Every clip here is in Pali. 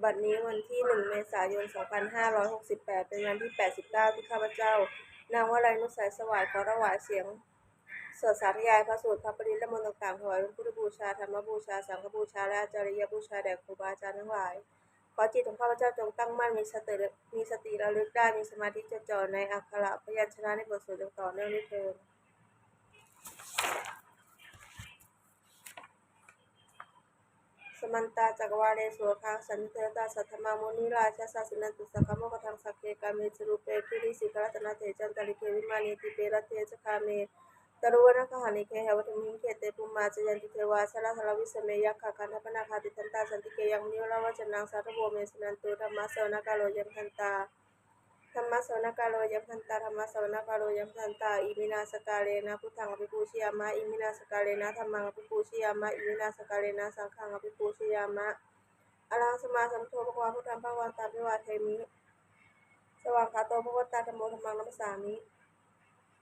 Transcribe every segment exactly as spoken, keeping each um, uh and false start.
บัดนี้วันที่ หนึ่ง เมษายน สองพันห้าร้อยหกสิบแปด เป็นวันที่ แปดสิบเก้า ที่ข้าพเจ้า นางวลัยนุช สายสวาท ขอถวายเสียงสวดสาธยายพระสูตร พระปริตร และมนต์ต่างๆ ถวายเป็นพุทธบูชา ธรรมบูชา สังฆบูชา และอาจาริยบูชาแด่ครูบาอาจารย์ทั้งหลาย ขอจิตของข้าพเจ้าจงตั้งมั่น มีสติ มีสติระลึกได้ มีสมาธิจดจ่อในอักขระพยัญชนะในบทสวดอย่างต่อเนื่องด้วยเทอญ Samantā cakkavāḷesu atrāgacchantu devatā, saddhammaṃ munirājassa suṇantu saggamokkhadaṃ. Sagge kāme ca rūpe girisikharataṭe cantalikkhe vimāne, dīpe raṭṭhe ca gāme taruvanagahane gehavatthumhi khette, bhummā cāyantu devā jalathalavisame yakkhagandhabbanāgā, tiṭṭhantā santike yaṃ munivaravacanaṃ sādhavo me suṇantu. Dhammassavanakālo ayambhadantā. Dhammassavanakālo ayambhadantā. Dhammassavanakālo ayambhadantā. Iminā sakkārena buddhaṃ abhipūjayāma. Iminā sakkārena dhammaṃ abhipūjayāma. Iminā sakkārena saṅghaṃ abhipūjayāma. Arahaṃ sammāsambuddho bhagavā, buddhaṃ bhagavantaṃ abhivādemi. Svākkhāto bhagavatā dhammo, dhammaṃ namassāmi.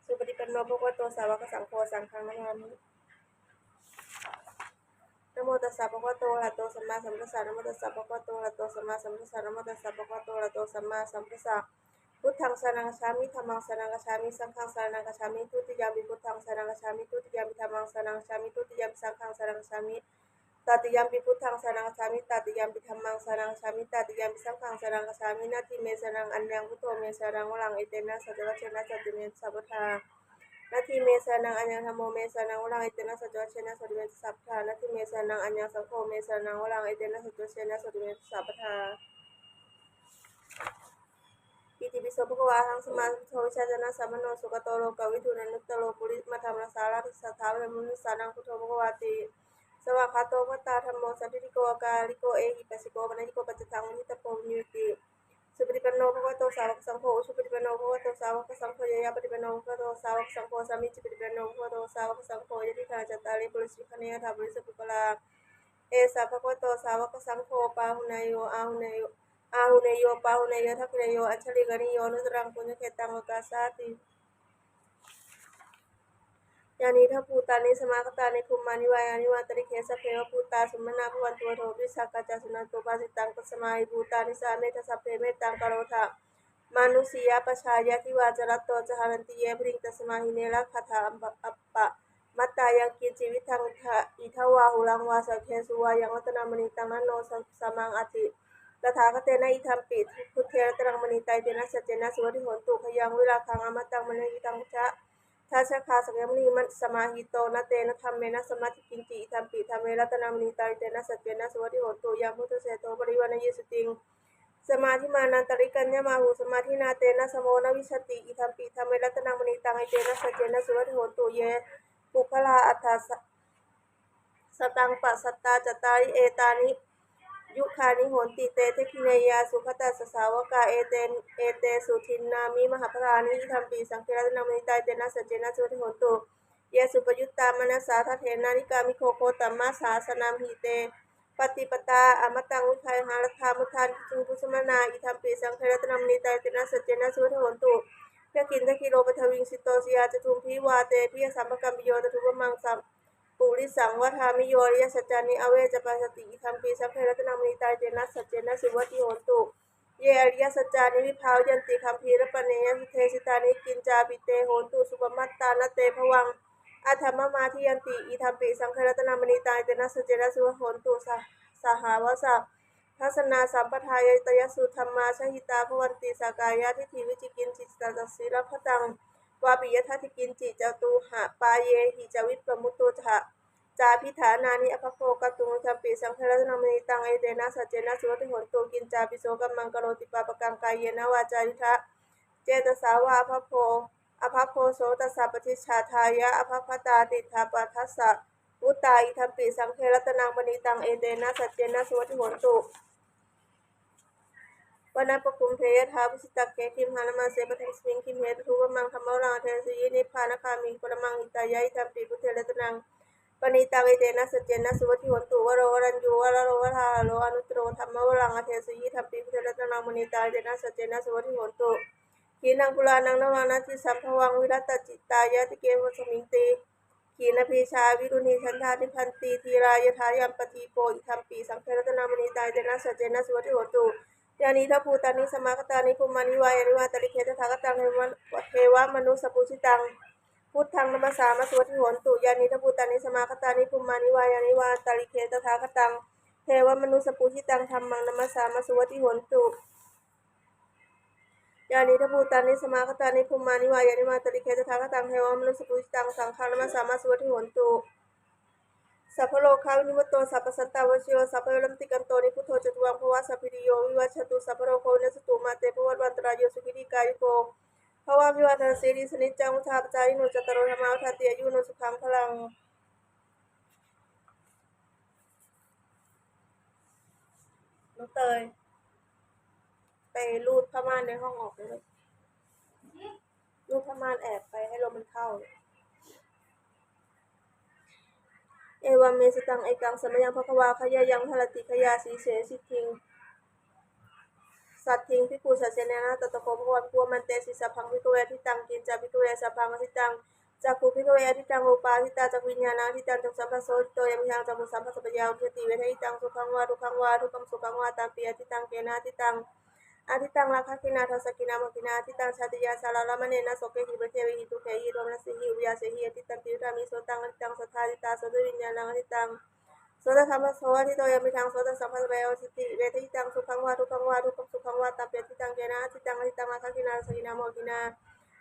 Supaṭipanno bhagavato sāvakasaṅgho, saṅghaṃ namāmi. Namo tassa bhagavato arahato sammāsambuddhassa. Namo tassa bhagavato arahato sammāsambuddhassa. Namo tassa bhagavato arahato sammāsambuddhassa. Buddhaṃ saraṇaṃ gacchāmi. Dhammaṃ saraṇaṃ gacchāmi. Saṅghaṃ saraṇaṃ gacchāmi. Dutiyampi buddhaṃ saraṇaṃ gacchāmi. Dutiyampi dhammaṃ saraṇaṃ gacchāmi. Dutiyampi saṅghaṃ saraṇaṃ gacchāmi. Tatiyampi buddhaṃ saraṇaṃ gacchāmi. Tatiyampi dhammaṃ saraṇaṃ gacchāmi. Tatiyampi saṅghaṃ saraṇaṃ gacchāmi. Natthi me saraṇaṃ aññaṃ, buddho me saraṇaṃ varaṃ, etena saccavajjena sotthi me hotu sabbadā. Natthi me saraṇaṃ aññaṃ, dhammo me saraṇaṃ varaṃ, etena saccavajjena sotthi me hotu sabbadā. Natthi me saraṇaṃ aññaṃ, saṅgho me saraṇaṃ varaṃ, etena saccavajjena sotthi me hotu sabbadā. Itipi so bhagavā arahaṃ sammāsambuddho vijjācaraṇasampanno sugato lokavidū anuttaro purisadammasārathi satthā devamanussānaṃ buddho bhagavāti. Svākkhāto bhagavatā dhammo sandiṭṭhiko akāliko ehipassiko opanayiko paccattaṃ veditabbo viññūhīti. Supaṭipanno bhagavato sāvakasaṅgho, ujupaṭipanno bhagavato sāvakasaṅgho, ñāyapaṭipanno bhagavato sāvakasaṅgho, sāmīcipaṭipanno bhagavato sāvakasaṅgho, yadidaṃ cattāri purisayugāni aṭṭha purisapuggalā, esa bhagavato sāvakasaṅgho pāhuneyyo āhuneyyo āhuneyyo pāhuneyyo dakkhiṇeyyo añjalikaraṇīyo anuttaraṃ puññakkhettaṃ lokassāti. Yānīdha bhūtāni samāgatāni bhummāni vā yāni va antalikkhe sabbeva bhūtā sumanā bhavantu athopi sakkacca suṇantu bhāsitaṃ. Tasmā hi bhūtā nisāmetha sabbe mettaṃ karotha mānusiyā pajāya divā ca ratto ca haranti ye baliṃ tasmā hi ne rakkhatha appamattā. Yaṅkiñci vittaṃ idha vā huraṃ vā saggesu vā yaṃ ratanaṃ paṇītaṃ na no samaṃ atthi tathāgatena idampi buddhe ratanaṃ paṇītaṃ etena saccena suvatthi hotu. Khayaṃ virāgaṃ amataṃ paṇītaṃ ca dassakhā sakyamunī samāhito na tena dhammena samatthi kiñci idampi dhamme ratanaṃ paṇītaṃ etena saccena suvatthi hotu. Yaṃ buddhaseṭṭho parivaṇṇayī suciṃ samādhimānantarikaññamāhu samādhinā tena samo na vijjati idampi dhamme ratanaṃ paṇītaṃ etena saccena suvatthi hotu. Ye puggalā aṭṭha sataṃ pasaṭṭhā cattāri etāni yugāni honti te dakkhiṇeyyā sugatassa sāvakā ete etesu dinnāni mahapphalāni idampi saṅghe ratanaṃ paṇītaṃ etena saccena suvatthi hotu. Ye suppayuttā manasā daḷhena nikkāmino gotamasāsanamhi te pattipattā amataṃ vigayha laddhā mudhā sīsu bhuñjamānā idampi saṅghe ratanaṃ paṇītaṃ etena saccena suvatthi hotu. Yaṅkiñci dakkhiṇopaddhaviṃ sito siyā catubbhi vātebhi asampakampiyo tathūpamaṃ purisaṃ vadāmi yo ariyasaccāni avecca passati idampi saṅghe ratanaṃ paṇītaṃ etena saccena suvatthi hotu. Ye ariyasaccāni vibhāvayanti gambhīrapaññena nidassitani kiñcāpi te hontu suppamattā na te bhavaṃ aṭṭhamamādiyanti idampi saṅghe ratanaṃ paṇītaṃ etena saccena suvatthi hotu. Sahāvassa dassanāsampadāya tayassu dhammā jahitā bhavanti sakkāyadiṭṭhi vicikicchitañca sīlabbataṃ vāpi yadatthi kiñci catūhapāyehi ca vippamutto ca cābhiṭhānāni abhabbo kātuṃ idampi saṅghe ratanaṃ paṇītaṃ etena saccena suvatthi hotu. Kiñcāpi so kammaṃ karoti pāpakaṃ kāyena vācāyuda cetasā vā abhabbo abhabbo so tassa paṭicchādāya abhabbatā diṭṭhapadassa vuttā idampi saṅghe ratanaṃ paṇītaṃ etena saccena suvatthi hotu. Vanappagumbe yathā phussitagge gimhānamāse paṭhamasmiṃ gimhe tathūpamaṃ dhammavaraṃ adesayi nibbānagāmiṃ paramaṃ hitāya idampi buddhe ratanaṃ paṇītaṃ etena saccena suvatthi hotu. Varo varaññū varado varāharo anuttaro dhammavaraṃ adesayi idampi buddhe ratanaṃ paṇītaṃ etena saccena suvatthi hotu. Khīṇaṃ purāṇaṃ navaṃ natthi sambhavaṃ virattacittāyatike bhavasmiṃ ti khīṇabījā avirūḷhichandā nibbanti dhīrā yathāyampadīpo. Idampi saṅghe ratanaṃ paṇītaṃ etena saccena suvatthi hotu. Yānīdha bhūtāni samāgatāni bhummāni vā yāni va antalikkhe tathāgataṃ devamanussapūjitaṃ buddhaṃ namassāma suvatthi hotu. Yānīdha bhūtāni samāgatāni bhummāni vā yāni va antalikkhe tathāgataṃ devamanussapūjitaṃ dhammaṃ namassāma suvatthi hotu. Yānīdha bhūtāni samāgatāni bhummāni vā yāni va antalikkhe tathāgataṃ devamanussapūjitaṃ saṅghaṃ namassāma suvatthi hotu. Sabbarogavinimutto sabbasantāpavajjito sabbaveramatikkanto nibbuto ca tuvaṃ bhava. Sabbītiyo vivajjantu sabbarogo vinassatu mā te bhavatvantarāyo sukhī dīghāyuko bhava. Abhivādanasīlissa niccaṃ vuḍḍhāpacāyino cattāro dhammā vaḍḍhanti āyu vaṇṇo sukhaṃ balaṃ. น้องเตย ไปรูดผ้าม่านในห้องออกเลยลูก รูดผ้าม่านแอบไปให้ลมมันเข้า Evaṃ me sutaṃ. Ekaṃ samayaṃ bhagavā gayāyaṃ viharati gayāsīse saddhiṃ saddhiṃ bhikkhusaccena. Tatra kho bhagavā bhikkhū āmantesi: Sabbaṃ bhikkhave ādittaṃ. Kiñca bhikkhave sabbaṃ ādittaṃ? Cakkhuṃ bhikkhave ādittaṃ, rūpā ādittā, cakkhuviññāṇaṃ ādittaṃ, cakkhusamphassato ādittā, yampidaṃ cakkhusamphassapaccayā uppajjati vedayitaṃ sukhaṃ vā dukkhaṃ vā adukkhamasukhaṃ vā, tampi ādittaṃ. Kena ādittaṃ? Ādittaṃ rāgagginā dosagginā mohagginā, ādittaṃ jātiyā jarāmaraṇena sokehi paridevehi dukkhehi domanassehi upāyāsehi. Ādittanti vadāmi: sotaṃ ādittaṃ, saddā ādittā, sotaviññāṇaṃ ādittaṃ, sotasamphasso āditto, yampidaṃ sotasamphassapaccayā uppajjati vedayitaṃ sukhaṃ vā dukkhaṃ vā adukkhamasukhaṃ vā, tampi ādittaṃ. Kena ādittaṃ? Ādittāni rāgagginā dosagginā mohagginā,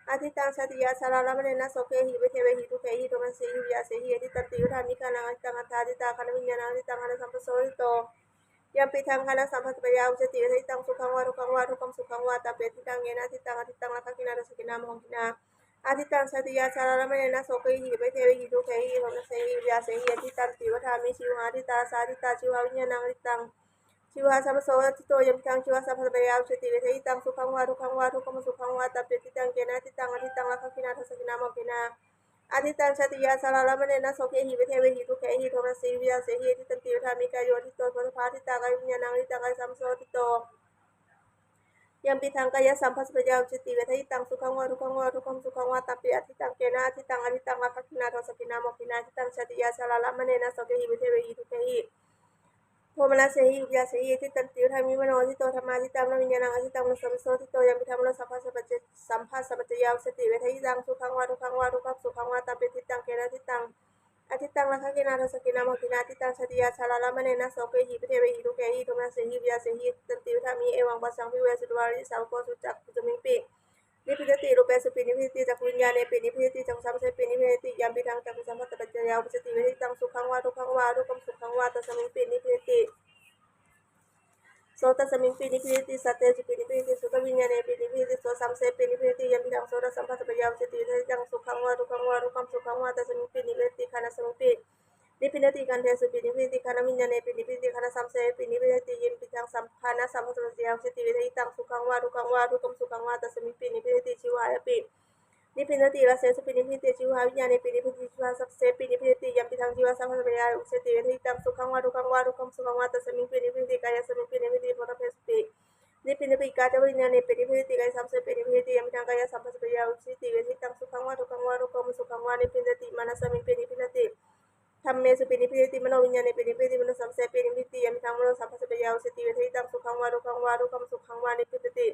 ādittaṃ jātiyā jarāmaraṇena sokehi paridevehi dukkhehi domanassehi upāyāsehi. Ādittanti vadāmi: ghānaṃ ādittaṃ, gandhā ādittā, ghānaviññāṇaṃ ādittaṃ, ghānasamphasso āditto, yampidaṃ ghānasamphassapaccayā uppajjati vedayitaṃ sukhaṃ vā dukkhaṃ vā adukkhamasukhaṃ vā, tampi ādittaṃ. Kena ādittaṃ? Ādittaṃ rāgagginā dosagginā mohagginā, ādittaṃ jātiyā jarāmaraṇena sokehi paridevehi dukkhehi domanassehi upāyāsehi. Ādittanti vadāmi: jivhā ādittā, rasā ādittā, jivhāviññāṇaṃ ādittaṃ, jivhāsamphasso āditto, yampidaṃ jivhāsamphassapaccayā uppajjati vedayitaṃ sukhaṃ vā dukkhaṃ vā adukkhamasukhaṃ vā, tampi ādittaṃ. Kena ādittaṃ? Ādittaṃ rāgagginā dosagginā mohagginā, ādittaṃ jātiyā jarāmaraṇena sokehi paridevehi dukkhehi domanassehi upāyāsehi. Ādittanti vadāmi: kāyo āditto, phoṭṭhabbā ādittā, kāyaviññāṇaṃ ādittaṃ, kāyasamphasso āditto, yampidaṃ kāyasamphassapaccayā uppajjati vedayitaṃ sukhaṃ vā dukkhaṃ vā adukkhamasukhaṃ vā, tampi ādittaṃ. Kena ādittaṃ? Ādittaṃ rāgagginā dosagginā mohagginā, ādittaṃ jātiyā jarāmaraṇena sokehi paridevehi dukkhehi domanassehi upāyāsehi. Ādittanti vadāmi: mano āditto, dhammā ādittā, manoviññāṇaṃ ādittaṃ, manosamphasso āditto, yampidaṃ manosamphassapaccayā uppajjati vedayitaṃ sukhaṃ vā dukkhaṃ vā adukkhamasukhaṃ vā, tampi ādittaṃ. Kena ādittaṃ? Ādittaṃ rāgagginā dosagginā mohagginā, ādittaṃ jātiyā jarāmaraṇena sokehi paridevehi dukkhehi domanassehi upāyāsehi. Ādittanti vadāmi: evaṃ passaṃ bhikkhave sutavā ariyasāvako suttakasmiṃpi nibbindati, rūpesupi nibbindati, cakkhuviññāṇepi nibbindati, cakkhusamphassepi nibbindati, yampidaṃ cakkhusamphassapaccayā uppajjati vedayitaṃ sukhaṃ vā dukkhaṃ vā adukkhamasukhaṃ vā, tasmiṃpi nibbindati. Sotasmiṃpi nibbindati, saddesupi nibbindati, sotaviññāṇepi nibbindati, sotasamphassepi nibbindati, yampidaṃ sotasamphassapaccayā uppajjati vedayitaṃ sukhaṃ vā dukkhaṃ vā adukkhamasukhaṃ vā, tasmiṃpi nibbindati. Ghānasmiṃpi nibbindati, gandhesupi nibbindati, ghānaviññāṇepi nibbindati, ghānasamphasseyyapi nibbindati, yampidaṃ sam- ghānasamphassapaccayā uppajjati vedayitaṃ sukhaṃ vā dukkhaṃ vā adukkhamasukhaṃ vā, tasmiṃpi nibbindati. Jivhāyapi nibbindati, rasesupi nibbindati, jivhāviññāṇepi nibbindati, jivhāsamphasseyyapi nibbindati, yampidaṃ jivhāsamphassapaccayā uppajjati vedayitaṃ sukhaṃ vā dukkhaṃ vā adukkhamasukhaṃ vā, tasmiṃpi nibbindati. Kāyasmiṃpi nibbindati, phoṭṭhabbesupi nibbindati, kāyaviññāṇepi nibbindati, kāyasamphassepi nibbindati, yampidaṃ kāyasamphassapaccayā uppajjati vedayitaṃ sukhaṃ vā dukkhaṃ vā adukkhamasukhaṃ vā, nibbindati. Manasmiṃpi nibbindati, dhammesupi nibbindati, manoviññāṇepi nibbindati, manosamphassepi nibbindati, yampidaṃ manosamphassapaccayā uppajjati vedayitaṃ sukhaṃ vā dukkhaṃ vā adukkhamasukhaṃ vā, nibbindati.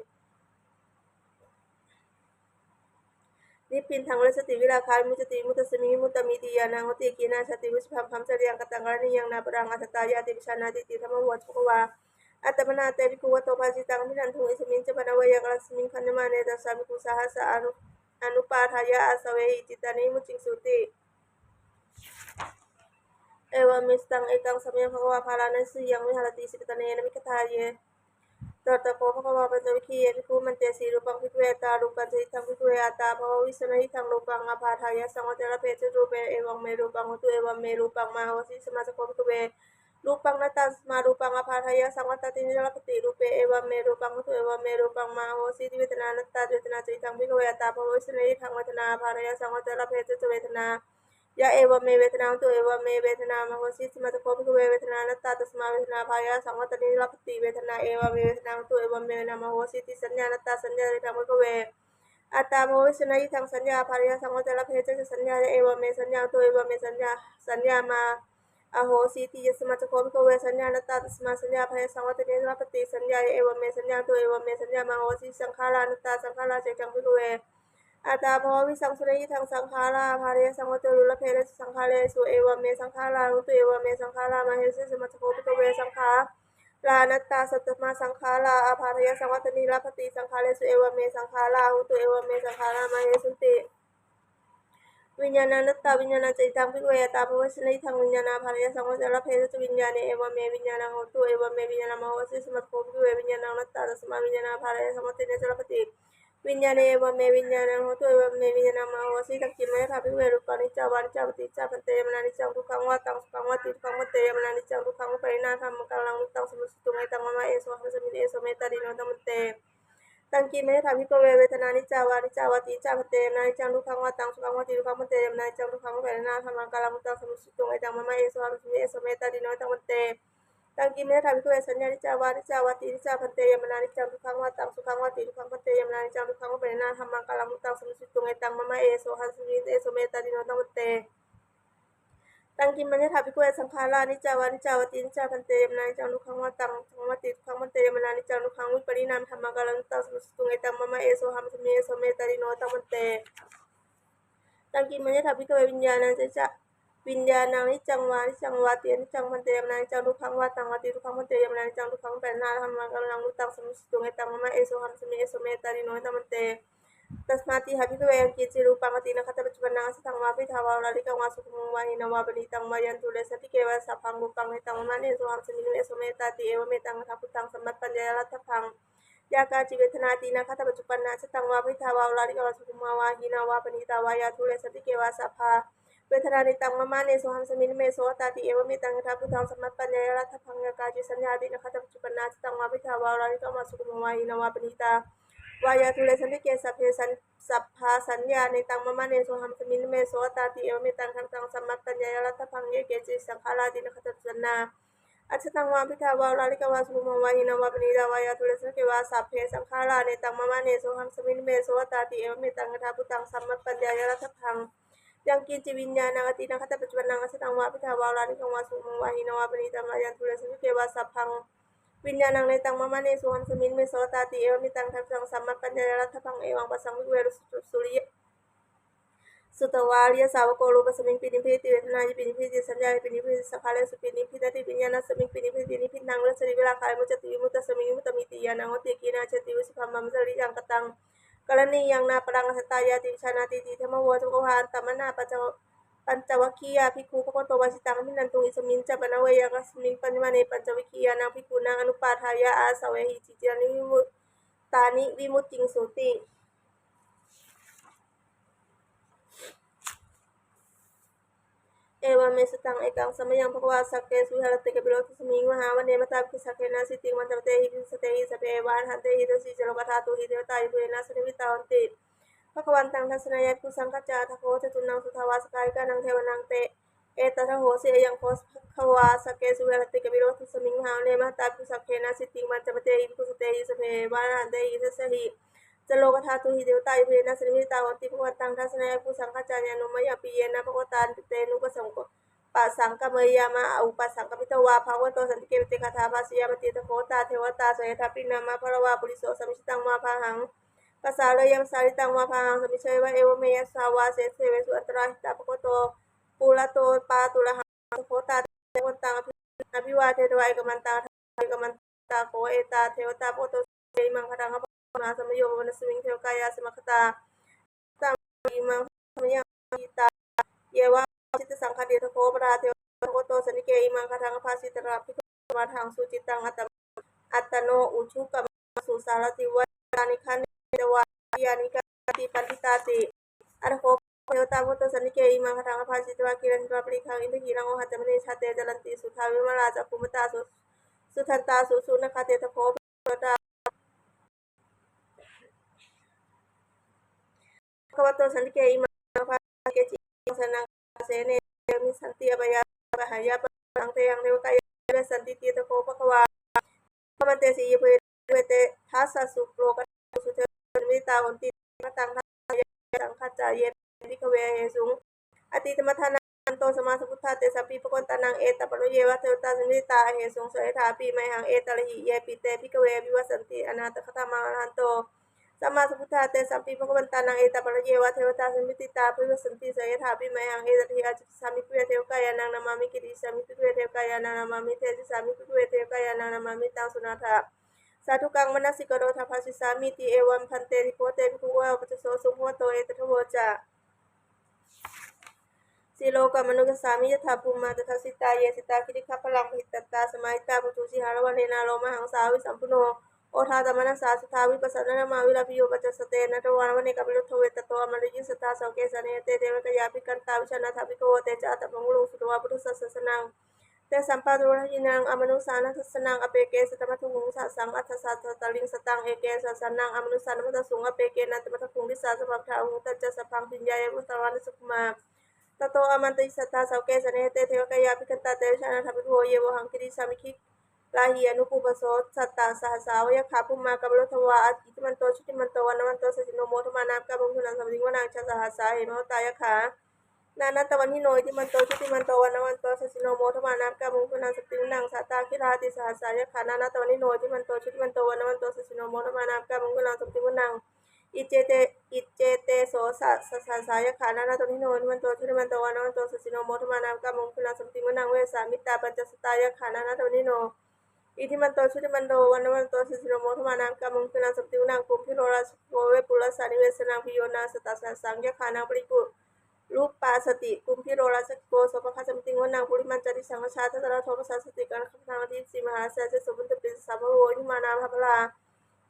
Nibbindaṃ virajjati, virāgā vimuccati, vimuttasmiṃ vimuttamiti ñāṇaṃ hoti. Khīṇā jāti, vusitaṃ brahmacariyaṃ, kataṃ karaṇīyaṃ, nāparaṃ atthattāyāti vijānātīti. Dhammo hovaca bhagavā. Atthamanā te bhikkhū bhagavato bhāsitaṃ abhinanduṃ. Ismiṃ ca pana veyyākaraṇasmiṃ, bhaññamāne dasaṃ bhikkhusahassā anu- anupādāya āsavehi cittāni vimucciṃsūti. Evaṃ me sutaṃ. Ekaṃ samayaṃ bhagavā bārāṇasiyaṃ viharati isipatane migadāye. Tatra kho bhagavā pañcavaggiye bhikkhū āmantesi: Rūpaṃ bhikkhave ātā, rūpañca idaṃ bhikkhave ātā, bhavaṃ vijjānātha idaṃ rūpaṃ, ābādhāya saṃvatthe labhe ca rūpe. Evaṃ me rūpaṃ hotu, evaṃ me rūpaṃ mā ahosīti. Tasmā ca kho bhikkhave rūpaṃ anattā, tasmā rūpaṃ ābādhāya saṃvattati na ca labbhati rūpe. Evaṃ me rūpaṃ hotu, evaṃ me rūpaṃ mā ahosīti. Vedanā anattā, vedanā ca idaṃ bhikkhave ātā, bhavaṃ vijjānātha idaṃ vedanā, ābādhāya saṃvatthe labhe ca vedanāya. Evaṃ me vedanā hotu, evaṃ me vedanā mā ahosīti. Tasmā ca kho bhikkhave vedanā anattā, tasmā vedanā ābādhāya saṃvattati na ca labbhati vedanā. Evaṃ me vedanā hotu, evaṃ me vedanā mā ahosīti. Saññā anattā, saññā ca idaṃ bhikkhave Attabhāvaṃ vijānāya idaṃ saññā, ābādhāya saṃvattati, labbhetha ca saññāya, evaṃ me saññā hotu, evaṃ me saññā, saññā mā ahosīti. Yasmā ca kho bhikkhave saññā anattā, tasmā saññā ābādhāya saṃvattati, na ca labbhati saññāya, evaṃ me saññā hotu, evaṃ me saññā mā ahosīti. Saṅkhārā anattā, saṅkhārā ca idaṃ bhikkhave, attabhāvaṃ vijānāya idaṃ saṅkhārā, ābādhāya saṃvattati, labbhetha ca saṅkhāresu, evaṃ me saṅkhārā hontu, evaṃ me saṅkhārā mā ahosīti. Yasmā ca kho bhikkhave saṅkhā rā anattā, tasmā saṅkhārā ābādhāya saṃvattati, na ca labbhati saṅkhāresu, evaṃ me saṅkhārā hontu, evaṃ me saṅkhārā mā ahesunti. Viññāṇaṃ anattā, viññāṇañca idaṃ bhikkhave, attabhāvaṃ vijānāya idaṃ viññāṇaṃ, ābādhāya saṃvattati, labbhetha ca viññāṇe, evaṃ me viññāṇaṃ hotu, evaṃ me viññāṇaṃ mā ahosīti. Yasmā ca kho bhikkhave viññāṇaṃ anattā, tasmā viññāṇaṃ ābādhāya saṃvattati, na ca labbhati viññāṇe, evaṃ me viññāṇaṃ hotu, evaṃ me viññāṇaṃ mā ahosīti. Taṃ kiṃ maññatha bhikkhave, rūpaṃ niccaṃ vā aniccaṃ vāti, niccaṃ bhante, yampanāniccaṃ, dukkhaṃ vā taṃ sukhaṃ vāti, dukkhaṃ bhante, yampanāniccaṃ, dukkhaṃ vūpasamenā dhammaṃ, kallaṃ nu taṃ samasītuṃ, etaṃ mama esohamasmiṃ, eso me ātādi, no taṃ bhante. Taṃ kiṃ maññatha bhikkhave, vedanā niccā vā aniccā vāti, niccaṃ bhante, yampanāniccaṃ, dukkhaṃ vā taṃ sukhaṃ vāti, dukkhaṃ bhante, yampanāniccaṃ, dukkhaṃ vūpasamenā dhammaṃ, kallaṃ nu taṃ samasītuṃ, etaṃ mama esohamasmiṃ, eso me ātādi, no taṃ bhante. Taṃ kiṃ maññatha bhikkhave, saññā niccā vā aniccā vāti, niccaṃ bhante, yampanāniccaṃ, dukkhaṃ vā taṃ sukhaṃ vāti, dukkhaṃ bhante, yampanāniccaṃ, dukkhaṃ vūpasamenā dhammaṃ, kallaṃ nu taṃ samasītuṃ, etaṃ mama esohamasmiṃ, eso me ātādi, no taṃ bhante. Taṃ kiṃ maññatha bhikkhave, saṅkhārā niccā vā aniccā vāti, niccaṃ bhante, yampanāniccaṃ, dukkhaṃ vā taṃ sukhaṃ vāti, dukkhaṃ bhante, yampanāniccaṃ, dukkhaṃ vūpasamenā dhammaṃ, kallaṃ nu taṃ samasītuṃ, etaṃ mama esohamasmiṃ, eso me ātādi, no taṃ bhante. Taṃ kiṃ maññatha bhikkhave, viññāṇañca, viññāṇaṃ niccaṃ vā aniccaṃ vāti, niccaṃ bhante, yampanāniccaṃ, dukkhaṃ vā taṃ vāti, dukkhaṃ bhante, yampanāniccaṃ, dukkhaṃ vūpasamenā dhammaṃ, kallaṃ nu taṃ samasītuṃ, etaṃ mama esohamasmiṃ, eso me ātādi, no taṃ bhante. Tasmātiha bhikkhave yaṅkiñci rūpaṃ atītanaṃ, aggātapaccuppannānaṃ, ajjhattaṃ vā bahiddhā vā oḷārikaṃ vā sukhumaṃ vā hīnaṃ vā paṇītaṃ vā, yandūre santike vā sabbaṃ rūpaṃ, netaṃ mama nesohamasmiṃ, eso me ātāti, evametaṃ yathābhūtaṃ sammappaññāya tathāgatābhaṃ. Yā kāci vedanā atītanaṃ, aggātapaccuppannā, ajjhattaṃ vā bahiddhā vā oḷārikaṃ vā sukhumaṃ vā hīnaṃ vā paṇītaṃ vā, yā dūre santike vā sabbā vedanā, netaṃ mama nesohamasmiṃ, na meso ātāti, evametaṃ yathābhūtaṃ sammappaññāya tathāgatābhaṃ. Yā kāci saññā atītanaṃ, aggātapaccuppannā, ajjhattaṃ vā bahiddhā vā oḷārikaṃ vā sukhumaṃ vā hīnaṃ vā paṇītaṃ vā, yā dūre santike vā sabbe sañ-, sabbā saññā, netaṃ mama nesohamasmiṃ, na meso ātāti, evametaṃ yathābhūtaṃ sammappaññāya tathāgatābhaṃ. Ye keci saṅkhārā atītanaṃ, aggātapaccuppannā, ajjhattaṃ vā bahiddhā vā oḷārikaṃ vā sukhumaṃ vā hīnaṃ vā paṇītaṃ vā, yā dūre santike vā sabbe saṅkhārā, netaṃ mama nesohamasmiṃ, na meso ātāti, evametaṃ yathābhūtaṃ sammappaññāya tathāgatābhaṃ. Yaṅkiñci viññāṇaṃ atītanaṃ, aggātapaccuppannānaṃ, ajjhattaṃ vā bahiddhā vā oḷārikaṃ vā sukhumaṃ vā hīnaṃ vā paṇītaṃ vā, yā dūre santike vā sabbaṃ viññāṇaṃ, netaṃ mama nesohamasmiṃ, na meso ātāti, evametaṃ yathābhūtaṃ sammappaññāya tathāgatābhaṃ. Evaṃ passaṃ bhikkhave suri-, sutvā ariyasāvako rūpasmiṃpi nibbindati, vedanāyapi nibbindati, saññāyapi nibbindati, saṅkhāresupi nibbindati, viññāṇasmiṃpi nibbindati. Nibbindaṃ virajjati, virāgā vimuccati, vimuttasmiṃ vimuttamiti ñāṇaṃ hoti. Khīṇā jāti, vusitaṃ brahmacariyaṃ, kataṃ karaṇīyaṃ nāparaṃ atthāya ti vijānātīti. Idamavoca bhagavā. Attamanā pañca-, pañcavaggiyā bhikkhū bhagavato bhāsitaṃ abhinanduṃ. Ismiñca pana veyyākaraṇasmiṃ pañcavane pañcaviggiyānaṃ bhikkhūnaṃ anupādāya āsavehi cittāni vimu-, tāni vimucciṃsūti. Evamme sutaṃ. Ekaṃ samayaṃ bhagavā sakkesu viharati kapilavatthusmiṃ mahāvane mahatā bhikkhusaṅghena saddhiṃ pañcamattehi bhikkhusatehi sabbeheva arahantehi. Dasahi ca lokadhātūhi devatā yebhuyyena sannipatitā honti bhagavantaṃ dassanāya bhikkhusaṅghañca. Atha kho catunnaṃ suddhāvāsakāyikānaṃ devānaṃ te etadahosi. Ayaṃ kho bhagavā sakkesu viharati kapilavatthusmiṃ mahāvane mahatā bhikkhusaṅghena saddhiṃ pañcamattehi bhikkhusatehi sabbeheva arahantehi. Dasahi ca lokadhātūhi devatā yebhuyyena sannipatitā honti bhagavantaṃ dassanāya bhikkhusaṅghañca. Yannūna mayampi yena bhagavā tenupasaṅkameyyāma, upasaṅkamitvā bhagavato santike paccekagāthā bhāseyyāmāti. Atha kho tā devatā seyyathāpi nāma balavā puriso sammiñjitaṃ vā bāhaṃ pasāreyya, pasāritaṃ vā bāhaṃ sammiñjeyya vā, evaṃ meyya suddhāvāse devesu antarahitā bhagavato purato pāturahaṃ. Atha kho tā devā bhagavantaṃ abhivādetvā ekamantaṃ aṭṭhaṃsu. Ekamantaṃ kho tā devatā bhagavato santike imaṃ gāthaṃ abhāsi. Mahāsamayo pavanasmiṃ devakāyā samāgatā, aṭṭhaṃsu imaṃ gāthaṃ abhāsi: Ye vācāvacitā saṅghanti, atha kho aparā devā bhagavato santike imaṃ gāthaṃ abhāsi: Tatra bhikkhavo samādahaṃsu, cittaṃ attano ujukamakaṃsu; sārathīva nettāni gahetvā, indriyāni rakkhanti paṇḍitāti. Atha kho aparā devā bhagavato santike imaṃ gāthaṃ abhāsi: Ettāvatā ca amhehi sambhāvetvā parikkhāmukhī, indakhīlaṃ ohaccamanejā, te caranti suddhā vimalā, cakkhumatā sudantā susunāgāti. Atha kho aparā devā bhagavato santike imaṃ gāthaṃ abhāsi: Keci imaṃ saraṇaṃ gatāse, neva gamissanti apāyabhayā pahāya, pāpetha asaṃhāraṃ tehaṃ devakāyaṃ nivessantīti. Atha kho bhagavā bhikkhū āmantesi: Yebhuyyena dvādasasu lokadhātūsu devā sannipatitā honti, mataṃ dānaṃ ye saṅghassa ye bhikkhave ahesuṃ atītamaddhānaṃ atto sammāsambuddhā, tesampi bhagavantānaṃ etaparamāyeva devatā sammiñjitattā ahesuṃ, so yathāpi mayhaṃ etarahi. Yepi te bhikkhave abhivāsati anāgatamaṃ arahanto sammāsambuddhā, tesampi bhagavantānaṃ etaparamāyeva devatā sammiñjitattā abhivāsati, so yathāpi mayhaṃ etarahi. Ācikkhissāmi bhikkhave devakāyānaṃ nāmāni, kittayissāmi bhikkhave devakāyānaṃ nāmāni, desissāmi bhikkhave devakāyānaṃ nāmāni. Taṃ suṇātha sādhukaṃ manasikarotha bhāsissāmīti. Evaṃ bhante bhikkhavo te bhikkhū āvussāvosoṃ bhagavato etadavoca: Silokamanukassāmi, yattha bhummā tadassitā; ye sitā girigabbharaṃ, pahitattā samāhitā. Puthū sīhāva sallīnā, lomahaṃsābhisambhuno; odātamanasā suddhā, vippasannamanāvilā. Bhiyyo pañcasate ñatvā, vane kāpilavatthave; tato āmantayi satthā, sāvake sāsane rate. Devakāyā abhikkantā, vijānātha bhikkhavo; te ca ātappamakaruṃ, sutvā buddhassa sāsanaṃ. Tesampāturahu dakkhiṇaṃ, amanussāna dassanaṃ; appeke satamaddakkhuṃ, sahassaṃ atha sattariṃ. Sataṃ eke sahassānaṃ, amanussānamaddasuṃ; appekenantamaddakkhuṃ, disā sabbā phuṭā ahuṃ. Tañca sabbaṃ abhiññāya, vavatthitvāna cakkhumā; tato āmantayi satthā, sāvake sāsane rate. Devakāyā abhikkantā, te vijānātha bhikkhavo; ye vohaṃ girisikharataṭṭhito, rāhubharaṃ girimekhalaṃ. Bhūto sahassā va yakkhā, bhummā kāpilavatthavā; iddhimanto jutimanto, vaṇṇavanto yasassino; modamānā abhikkāmuṃ, bhikkhūnaṃ samitiṃ vanaṃ. Chasahassā hemavatā, yakkhā nānattavaṇṇino; iddhimanto jutimanto, vaṇṇavanto yasassino; modamānā abhikkāmuṃ, bhikkhūnaṃ samitiṃ vanaṃ. Sātāgirā tisahassā, yakkhā nānattavaṇṇino; iddhimanto jutimanto, vaṇṇavanto yasassino; modamānā abhikkāmuṃ, bhikkhūnaṃ samitiṃ vanaṃ. Iccete, iccete soḷasasahassā, yakkhā nānattavaṇṇino; iddhimanto jutimanto, vaṇṇavanto yasassino; modamānā abhikkāmuṃ, bhikkhūnaṃ samitiṃ vanaṃ. Vessāmittā pañcasatā, yakkhā nānattavaṇṇino; iddhimanto jutimanto, vaṇṇavanto yasassino; modamānā abhikkāmuṃ, bhikkhūnaṃ samitiṃ vanaṃ. Kumbhīro rājagahiko, vepullassa nivesanaṃ; bhiyyo naṃ satasahassaṃ, yakkhānaṃ payirupāsati; kumbhīro rājagahiko, sopāga samitiṃ vanaṃ. Purimañca disaṃ rājā, dhataraṭṭho pasāsati; gandhabbānaṃ ādhipati, mahārājā yasassi so. Puttāpi tassa bahavo, indanāmā mahabbalā;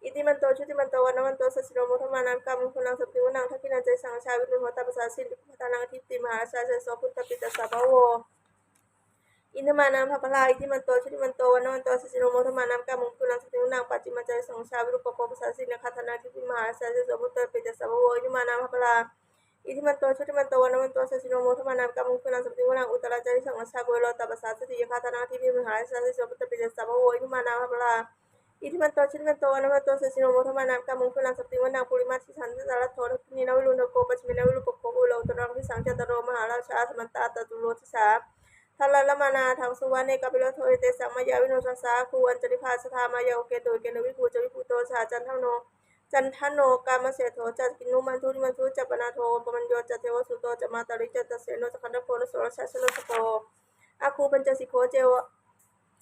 iddhimanto jutimanto, vaṇṇavanto yasassino; modamānā abhikkāmuṃ, bhikkhūnaṃ samitiṃ vanaṃ. Dakkhiṇañca disaṃ rājā, virūḷho tappasāsati; gandhabbānaṃ ādhipati, mahārājā yasassi so. Puttāpi tassa bahavo, indanāmā mahabbalā; iddhimanto jutimanto, vaṇṇavanto yasassino; modamānā abhikkāmuṃ, bhikkhūnaṃ samitiṃ vanaṃ. Pacchimañca disaṃ rājā, virūpakkho pasāsati; nakkhattānaṃ ādhipati, mahārājā yasassi so. Puttāpi tassa bahavo, indanāmā mahabbalā; iddhimanto jutimanto, vaṇṇavanto yasassino; modamānā abhikkāmuṃ, bhikkhūnaṃ samitiṃ vanaṃ. Uttarañca disaṃ rājā, kuvero tappasāsati; yakkhānaṃ ādhipati, mahārājā yasassi so. Puttāpi tassa bahavo, indanāmā mahabbalā; iddhimanto jutimanto, vaṇṇavanto yasassino; modamānā abhikkāmuṃ, bhikkhūnaṃ samitiṃ vanaṃ. Purimaṃ disaṃ dhataraṭṭho, dakkhiṇena virūḷhako; pacchimena virūpakkho, kuvero uttaraṃ disaṃ. Cattāro mahārājā, samantā caturo disā; daddallamānā aṭṭhaṃsu, vane kāpilavatthave. Tesaṃ māyāvino dāsā, āgū vañcanikā saṭhā; māyā kuṭeṇḍu veṭeṇḍu, viṭū ca viṭuṭo saha. Candano, candano kāmaseṭṭho ca, kinnughaṇḍu nighaṇḍu ca; panādo opamañño ca, devasūto ca mātali; cittaseno ca gandhabbo, naḷo rājā janosabho; āgū pañcasikho ceva,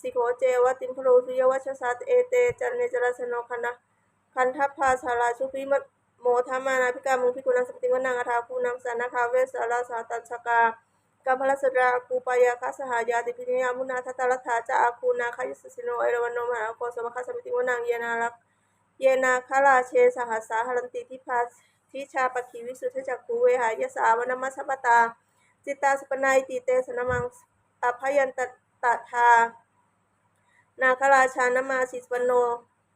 sikho ceva, timbarū suriyavaccasā. Ete caññe ca rājāno, gandha, gandhabbā saha rājubhi; modamānā abhikkāmuṃ, bhikkhūnaṃ samitiṃ vanaṃ. Athāgū nābhasā nāgā, vesālā sahatacchakā; kambalassatarā āgū, pāyāgā saha ñātibhi. Yāmunā dhataraṭṭhā ca, āgū nāgā yasassino; erāvaṇo mahānāgo, sopāga samitiṃ vanaṃ. Ye nāga, ye nāgarāje sahasā haranti, dibbā dijā pakkhi visuddhacakkhū; vehāyasā vanamajjhapattā, citrā supaṇṇā iti. Tesaṃ nāmaṃ abhayantadā nāgarājānamāsi, supaṇṇo,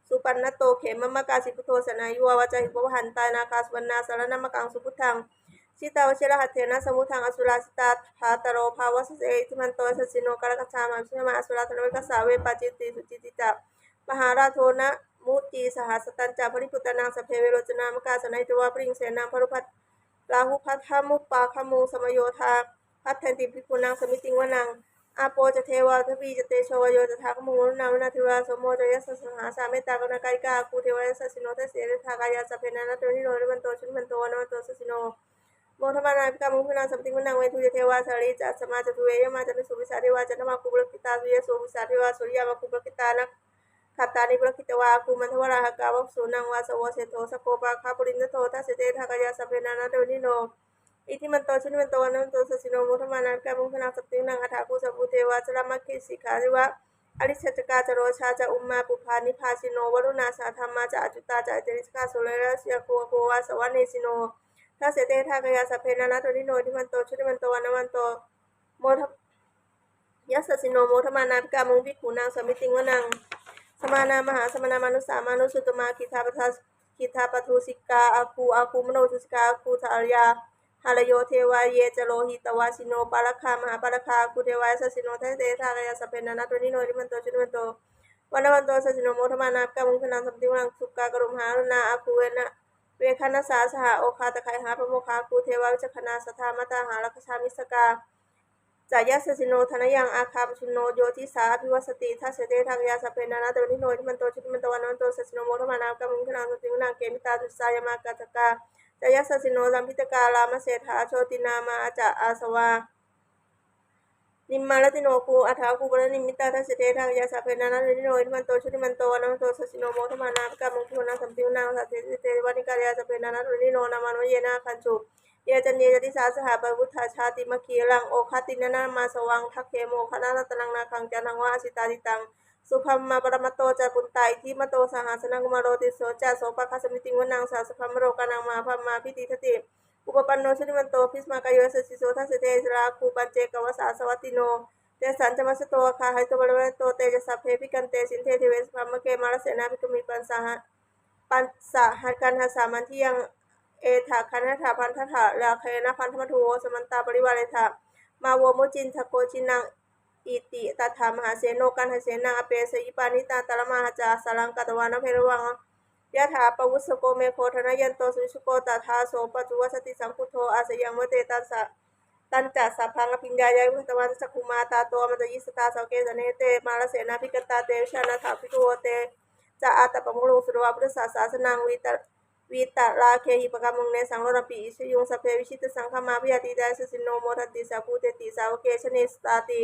supaṇṇato khemamakāsi buddho. Saṇhāhi vācāhi upavhayantā, nāgā supaṇṇā saraṇamakaṃsu buddhaṃ. Jitā vajirahatthena, samuddaṃ asurā sitā; bhātaro bāhuṃ sahassayojanam, iddhimanto yasassino. Kālakañjā mahābhismā, asurā dānaveghasā; vepacitti sucitti ca, pahārādo namucī saha. Satañca baliputtānaṃ, sabbe verocanāmakā; sannayhitvā baliṃ senaṃ, rāhubhaddamupāgamuṃ. Samayodāni bhaddante, bhikkhūnaṃ samitiṃ vanaṃ. Āpo ca devā paṭhavī ca, tejo vāyo tadāgamuṃ; varuṇā vāruṇā devā, somo ca yasassi so. Mahāsamayā mettākaruṇākāyikā, āgū devā yasassino. Dasete dasadhā kāyā, sabbe nānattavaṇṇino; iddhimanto jutimanto, vaṇṇavanto yasassino; modamānā abhikkāmuṃ, bhikkhūnaṃ samitiṃ vanaṃ. Veṇḍū ca devā sahalī ca, asamā ca duve yamā; candassūpanisā devā, candamāgū purakkhitā. Suriyassūpanisā devā, suriyamāgū purakkhitā; nakkhattāni purakkhitvā, āgū mandavalāhakā. Vapussūnaṃ vāsavo seṭṭho, sakkopāga purindado; dasete dasadhā kāyā, sabbe nānattavaṇṇino; iddhimanto jutimanto, vaṇṇavanto yasassino; modamānā abhikkāmuṃ, bhikkhūnaṃ samitiṃ vanaṃ. Athāgū sahabhū devā, jalamaggisikhāriva; ariṭṭhakā ca rojā ca, ummāpupphanibhāsino; varuṇā sahadhammā ca, accutā ca anejakā. Sūleyyarucirā āgū, āgū vāsavanesino; dasete dasadhā kāyā, sabbe nānattavaṇṇino; iddhimanto jutimanto, vaṇṇavanto moda yasassino; modamānā abhikkāmuṃ, bhikkhūnaṃ samitiṃ vanaṃ. Samānā mahāsamānā, mānusā mānusuttamā; khiḍḍāpadūsikā āgū, āgū manopadūsikā. Āgū harayo devā, ye ca lohitavāsino; pāragā mahāpāragā, āgū devā yasassino; dasete dasadhā kāyā, sabbe nānattavaṇṇino; iddhimanto jutimanto, vaṇṇavanto yasassino; modamānā abhikkāmuṃ, bhikkhūnaṃ samitiṃ vanaṃ. Sukkā karumhā aruṇā, āgū vena vegaṇḍasā saha, oghatiṇṇā pāmokkhā, āgū devā vicakkhaṇā, sadāmattā hāragajā, missakā ca yasassino. Thanayaṃ āgā pajjunno, yo disā abhivassati; dasete dasadhā kāyā, sabbe nānattavaṇṇino. Iddhimanto jutimanto, vaṇṇavanto yasassino; modamānā abhikkāmuṃ, bhikkhūnaṃ samitiṃ vanaṃ. Kemitā tusitā yāmā, kaṭṭhakā ca yasassino; lambitakā lāmaseṭṭhā, jotināmā ca āsavā. Nimmānaratino āgū, athāgū paranimmitā; dasete dasadhā kāyā, sabbe nānattavaṇṇino. Iddhimanto jutimanto, vaṇṇavanto yasassino; modamānā abhikkāmuṃ, bhikkhūnaṃ samitiṃ vanaṃ. Saṭṭhete devanikāyā, sabbe nānattavaṇṇino; nāmanvayena āgañchuṃ, ye caññe sadisā saha. Pavutthajātimakkhīlaṃ, oghatiṇṇamanāsavaṃ; dakkhemoghataraṃ ratanaṃ, nāgaṃ candaṃva asitātitaṃ. Subrahmā paramatto ca, puttā iddhimato saha; sanaṅkumāro tisso ca, sopāga samitiṃ vanaṃ. Sahassabrahmalokānaṃ, mahābrahmābhitiṭṭhati; upapanno jutimanto, bhismākāyo yasassi so. Dasete āgū paccekavasavattino, tesañca majjhato āgā, hārito parivārito. Te ca sabbe abhikkante, sinde deve sabrahmake; mārasenā abhikkāmi, passa kaṇhassa mandiyaṃ. Etha gaṇhatha bandhatha, rāgena bandhamatthu vo; samantā parivāretha, mā vo muñcittha koci naṃ. Iti tattha mahāseno, kaṇhasenaṃ apesayi; pāṇinā talamāhacca, saraṃ katvāna bheravaṃ. Yathā pāvussako megho, thanayanto savijjuko; tadā so paccudāvatti, saṅkuddho asayaṃvate. Tañca tañca sabbaṃ abhiññāya, vavattha cakkhumā; tato āmantayi satthā, sāvake sāsane rate. Mārasenā abhikkantā, te vijānātha bhikkhavo; te ca ātappamakaruṃ, sutvā buddhassa sāsanaṃ. Vita- vītarāgehi pakkāmuṃ, nesaṃ lomampi iñjayuṃ. Sabbe vijitasaṅgāmā, bhayātītā yasassino; modanti saha bhūtēhi, sāvake sāsane rate.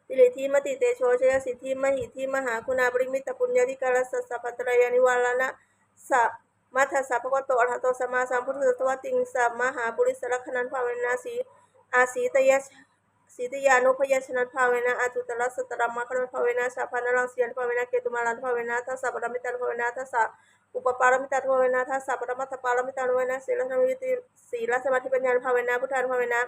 Siridhimānandejo jayasiddhi mahiddhi, mahāguṇāparimitapuññādhikārassa sabbantarāyanivāraṇasamatthassa, bhagavato arahato sammāsambuddhassa dvattiṃsamahāpurisalakkhaṇānu- bhāvena, sī- asītyā- sītyānubyañjanānubhāvena, accutarasattadhammakkhaṇānubhāvena, chabbaṇṇaraṃsiyānubhāvena, ketumālānubhāvena, dasapāramitānubhāvena, dasa upapāramitānubhāvena, dasa paramatthapāramitānubhāvena, sīla- sīlasamādhipaññānubhāvena, buddhānubhāvena,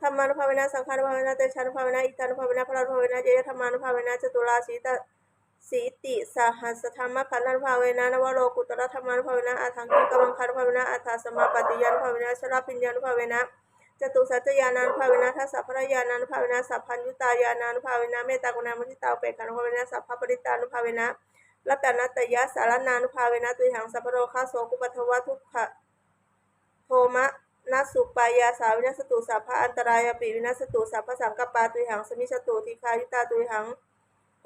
dhammānubhāvena, saṅghānubhāvena, tejānubhāvena, iddhānubhāvena, balānubhāvena, ñeyyadhammānubhāvena, caturāsītisahassadhammakkhaṇānubhāvena, navalokuttaradhammānubhāvena, aṭṭhaṅgikamaggānubhāvena, aṭṭhasamāpattiyānubhāvena, chaḷabhiññānubhāvena, catusaccañāṇānubhāvena, dasabalañāṇānubhāvena, sabbaññutañāṇānubhāvena, mettākaruṇāmuditāupekkhānubhāvena, sabbaparittānubhāvena, ratanattayasaraṇānubhāvena, tuyhaṃ sabbarogasokupaddavadukkha- domanassupayassā vinassantu, sabba-antarāyāpi vinassantu, sabbasaṅkappā tuyhaṃ samijjhantu, dīghāyutā tuyhaṃ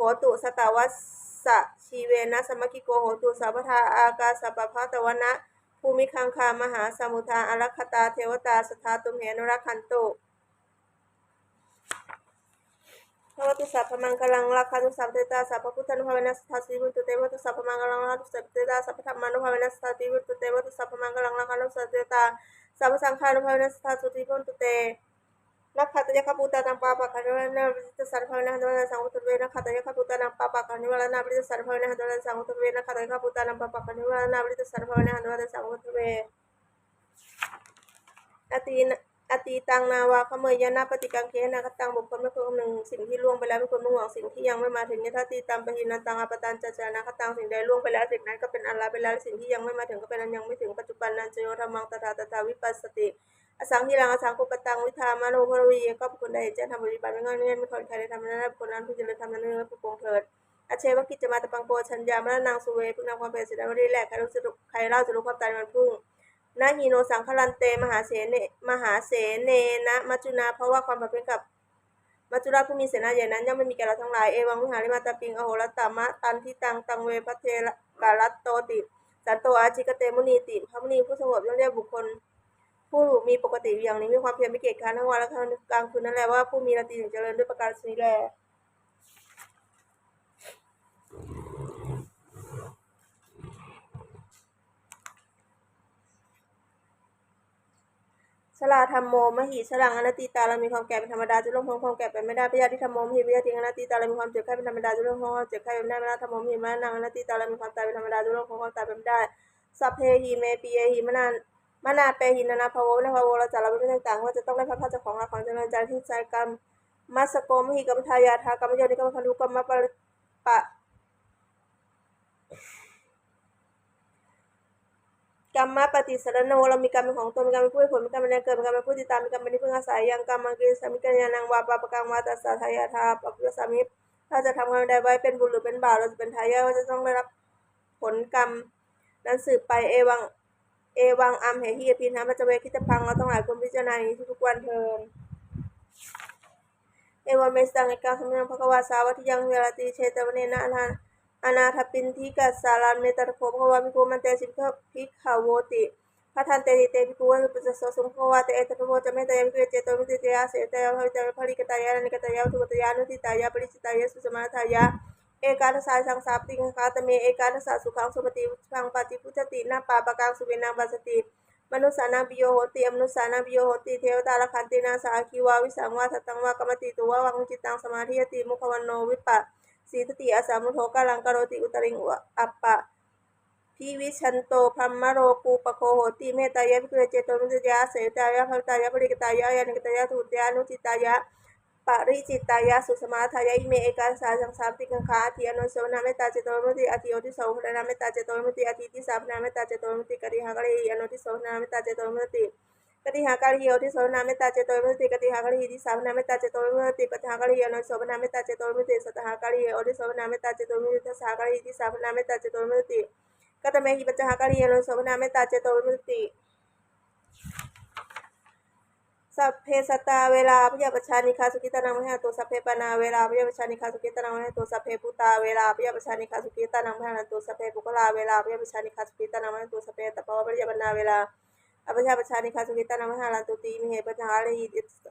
hotu, satavassajīvena samaṅgiko hotu sabbadā. Ākāsapabbatavanabhūmigaṅgāmahāsamuddā ārakkhitā devatā sadā tumhe anurakkhantu. Bhavatu sabbamaṅgalaṃ, rakkhantu sabbadevatā, sabbabuddhānubhāvena sadā sotthī bhavantu te. Bhavatu sabbamaṅgalaṃ, rakkhantu sabbadevatā, sabbadhammānubhāvena sadā sotthī bhavantu te. Bhavatu sabbamaṅgalaṃ, rakkhantu sabbadevatā, sabbasaṅghānubhāvena sadā sotthī bhavantu te. Nakkhattayakkhabhūtānaṃ pāpaggahanivāraṇā, parītissānubhāvena hantvā nātha saṅgho duṭṭhavede. Nakkhattayakkhabhūtānaṃ pāpaggahanivāraṇā, parītissānubhāvena hantvā nātha saṅgho duṭṭhavede. Nakkhattayakkhabhūtānaṃ pāpaggahanivāraṇā, parītissānubhāvena hantvā nātha saṅgho duṭṭhavede. Atīna- atītaṃ nānvāgameyya nappaṭikaṅkhe anāgataṃ. บุคคลไม่ควรคำนึงสิ่งที่ล่วงไปแล้ว ไม่ควรมุ่งหวังสิ่งที่ยังไม่มาถึง Yadatītampahīnantaṃ appattañca anāgataṃ. สิ่งใดล่วงไปแล้ว สิ่งนั้นก็เป็นอันละไปแล้ว และสิ่งที่ยังไม่มาถึงก็เป็นอันยังไม่ถึง Paccuppannañca yo dhammaṃ tattha tattha vipassati, asaṃhiraṃ asaṅkuppaṃ taṃ viddhā manubrūhi. ก็บุคคลใดเห็นแจ้งธรรมโดยปัจจุบัน ไม่ง่อนแง่นไม่คลอนแคลนในธรรมนั้น บุคคลนั้นพึงเจริญธรรมนั้นด้วยความปลงเถิด Ajjeva kiccamātappaṃ ko jaññā maraṇaṃ suve. พึงนำความเพียรเสียในวันนี้แล ใครรู้จะรู้- ใครเล่าจะรู้ความตายในวันพรุ่ง Na hi no saṅgarante mahāsene- mahāsenena maccunā. เพราะว่าความผัดเพี้ยนกับมัจจุราชผู้มีเสนาใหญ่นั้น ย่อมไม่มีแก่เราทั้งหลาย Evaṃ vihārimātāpiṃ ahorattamatanditaṃ taṃ ve bhaddekarattoti santo ācikkhate munīti. พระมุนีผู้สงบย่อมเรียกบุคคลผู้มีปกติอยู่อย่างนี้ มีความเพียรไม่เกียจคร้านทั้งวันและกลางคืนนั้นแล ว่าผู้มีราตรีหนึ่งเจริญ ด้วยประการฉะนี้แล Jarādhammomhi jaraṃ anatītā. เรามีความแก่เป็นธรรมดา จะล่วงพ้นความแก่ไปไม่ได้ Byādhidhammomhi byādhiṃ anatītā. เรามีความเจ็บไข้เป็นธรรมดา จะล่วงพ้นความเจ็บไข้ไปไม่ได้ Maraṇadhammomhi maraṇaṃ anatītā. เรามีความตายเป็นธรรมดา จะล่วงพ้นความตายไปไม่ได้ Sabbehi me piyehi manā- manāpehi nānābhāvo vinābhāvo. เราจะละเว้นไม่ได้ต่างว่าจะต้องได้พลัดพรากจากของรักของเจริญใจ Aniccā hi kammassako mahī kammadāyādā kammayonī kammabbandhū kammapaṭi- pa- kammapaṭisaraṇo. เรามีกรรมเป็นของตน มีกรรมเป็นผู้ให้ผล มีกรรมเป็นแดนเกิด มีกรรมเป็นผู้ติดตาม มีกรรมเป็นที่พึ่งอาศัย Yaṃ kammaṃ karissāmi kalyāṇaṃ vā pāpakaṃ vā tassa dāyādā bhavisāmi. เราจะทำกรรมใดไว้ เป็นบุญหรือเป็นบาป เราจะเป็นทายาทว่าจะต้องได้รับผลกรรม นั้นสืบไป เอวัง เอวัง อัมเหหิ อภิณหปัจจเวกขิตตัง เราทั้งหลายควรพิจารณาอย่างนี้ทุกๆวันเทอญ Evaṃ me sutaṃ. Ekaṃ samayaṃ bhagavā sāvatthiyaṃ viharati jetavane anāthapiṇḍikassa ārāme. Tatra kho bhagavā bhikkhū āmantesi bhikkhavoti. Bhadanteti te bhikkhū ujū paccassosuṃ. Bhagavā etadavoca: Mettāya bhikkhave cetovimuttiyā āsevitāya bhāvitāya bhālīkatāya anīkatāya vatthuttayā anuṭṭhitāya paricitāya susamāraddhāya ekaṃ dasasahassāni paṭiggaṇhāmi. Katame ekaṃ dasasahassaṃ? Sukhaṃ supati, ugghaṃ pātibujjhati, na pāpakaṃ sukhena passati, manussānaṃ piyo hoti, amanussānaṃ piyo hoti, devatā rakkhanti, nāssa aggi vā visaṃ vā satthaṃ vā kamati, tuvaṭaṃ vā uccitaṃ samādiyatti, mukhavaṇṇo vippasīdati, asammūḷho kālaṃ karoti, uttariṃ appaṭivijjhanto brahmalokūpago hoti. Mettāya bhikkhave cetovimuttiyā āsevitāya bhāvitāya bhālīkatāya anīkatāya vatthuttayā anuṭṭhitāya paricitāya susamāraddhāya. Ime ekaṃ dasasahassaṃ paṭiggaṇhāti. Ānandasubhaṇṇā mettācetovimutti, atthi odhiso ubhaṇṇā mettācetovimutti, atthi disāubhaṇṇā mettācetovimutti, kaṭṭhahākārehi anodhiso ubhaṇṇā mettācetovimutti, kaṭṭhahākārehi odhiso ubhaṇṇā mettācetovimutti, kaṭṭhahākārehi disāubhaṇṇā mettācetovimutti, paṭṭhahākārehi anodhiso ubhaṇṇā mettācetovimutti, sattahākārehi odhiso ubhaṇṇā mettācetovimutti, dasahākārehi disāubhaṇṇā mettācetovimutti, katamehi pañcahākārehi anodhiso ubhaṇṇā mettācetovimutti. Sabbe sattā averā abyāpajjhā anīghā sukhī attānaṃ pariharantu. Sabbe pāṇā averā abyāpajjhā anīghā sukhī attānaṃ pariharantu. Sabbe bhūtā averā abyāpajjhā anīghā sukhī attānaṃ pariharantu. Sabbe puggalā averā abyāpajjhā anīghā sukhī attānaṃ pariharantu. Sabbe attabhāvapariyāpannā averā abyāpajjhā anīghā sukhī attānaṃ pariharantu. Tīhi me pañcahākārehi